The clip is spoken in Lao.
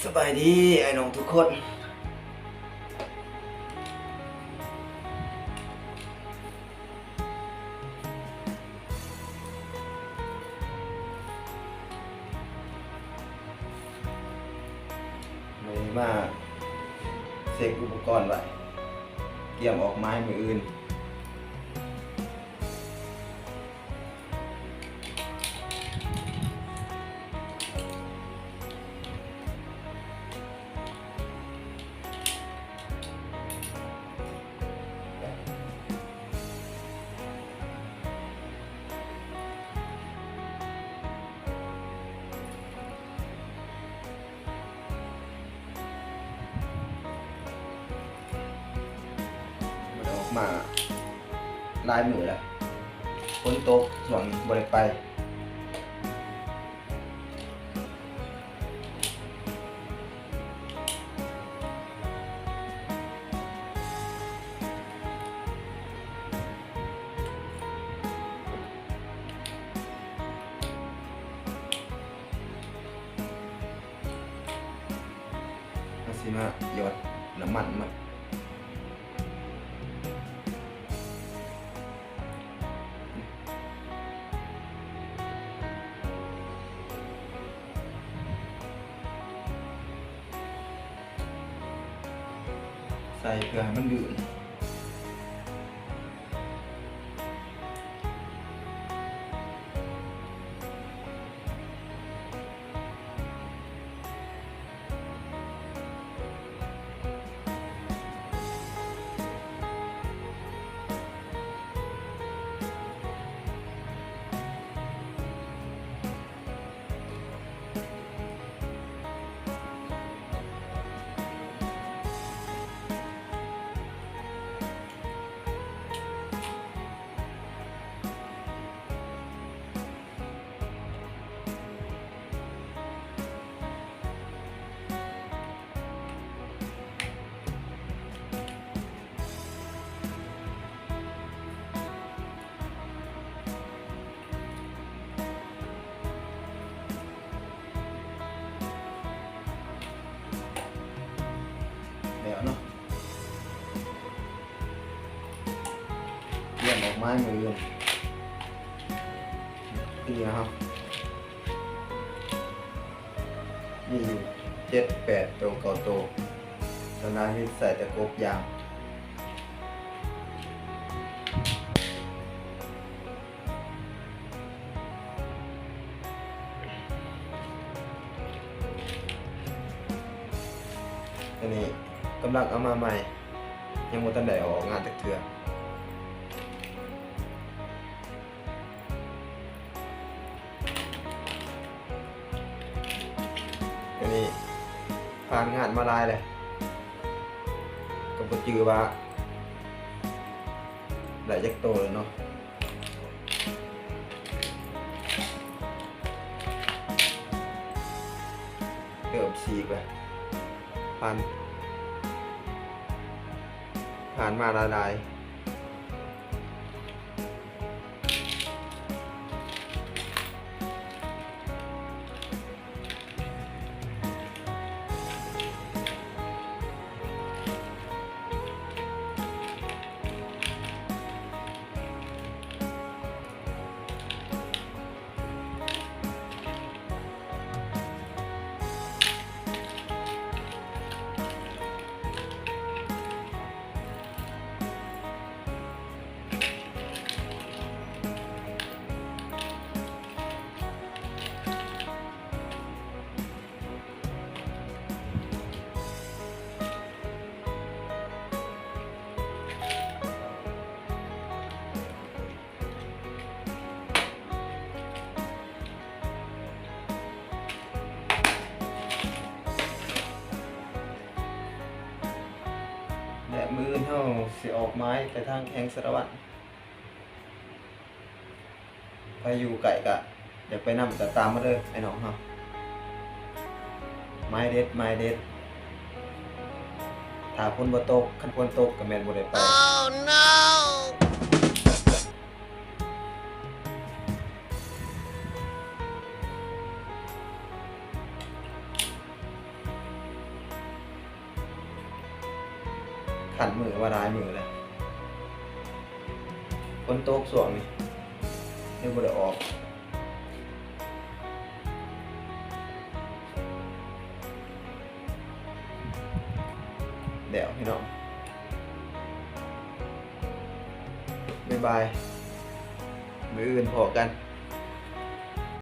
ສະບາຍດີອ້າຍນ້ອງທຸກຄົນ. ມື້ນີ້ມາເຊັກອຸປະກອນໄວ້ ກຽມອອກໄມ້ມື້ອື່ນ. ບໍ່ໄດ້ອອກມາຫຼາຍມື້ແລ້ວ ຝົນຕົກ ຊ່ວງນີ້ບໍ່ໄດ້ໄປ. ເຮົາຊິມາຫຍອດນ້ຳມັນມັນ. ໃສ່ເພື່ອໃຫ້ມັນລື່ນ. ແລ້ວເນາະ ກຽມອອກມາມື້ອື່ນ. ນີ້ນະເຮົາ ມີຢູ່ເຈັດແປດໂຕ ເກົ້າໂຕ ສ່ວນຫຼາຍມີໃສ່ແຕ່ກົກຢາງ. ອັນນີ້ກຳລັງເອົາມາໃໝ່ ຍັງບໍ່ທັນໄດ້ເອົາອອກງານຈັກເທື່ອ. ອັນນີ້ຜ່ານງານມາຫຼາຍແລ້ວ ກໍບໍ່ຈື່ວ່າໄດ້ຈັກໂຕແລ້ວເນາະ. ເລີ່ມສີກແລ້ວ ຜ່ານ ຜ່ານມາຫຼາຍໆ. ແລະ ມື້ອື່ນເຮົາຊິອອກໝາຍໄປທາງແຂວງສາລະວັນ. ໃຜຢູ່ໃກ້ກະຢາກໄປນຳກະຕາມມາເດີອ້າຍນ້ອງເຮົາ. ໝາຍເດັດ ໝາຍເດັດ. ຖ້າຝົນບໍ່ຕົກ, ຄັນຝົນຕົກກະແມ່ນບໍ່ໄດ້ໄປ. ໂອ້ ໂນ! ຄັນມື້ວ່າຫຼາຍມື້ແລ້ວ ຝົນຕົກຊ່ວງນີ້ ເລີຍບໍ່ໄດ້ອອກ. ແລ້ວພີ່ນ້ອງ ບາຍບາຍ ມື້ອື່ນພໍ້ກັນ.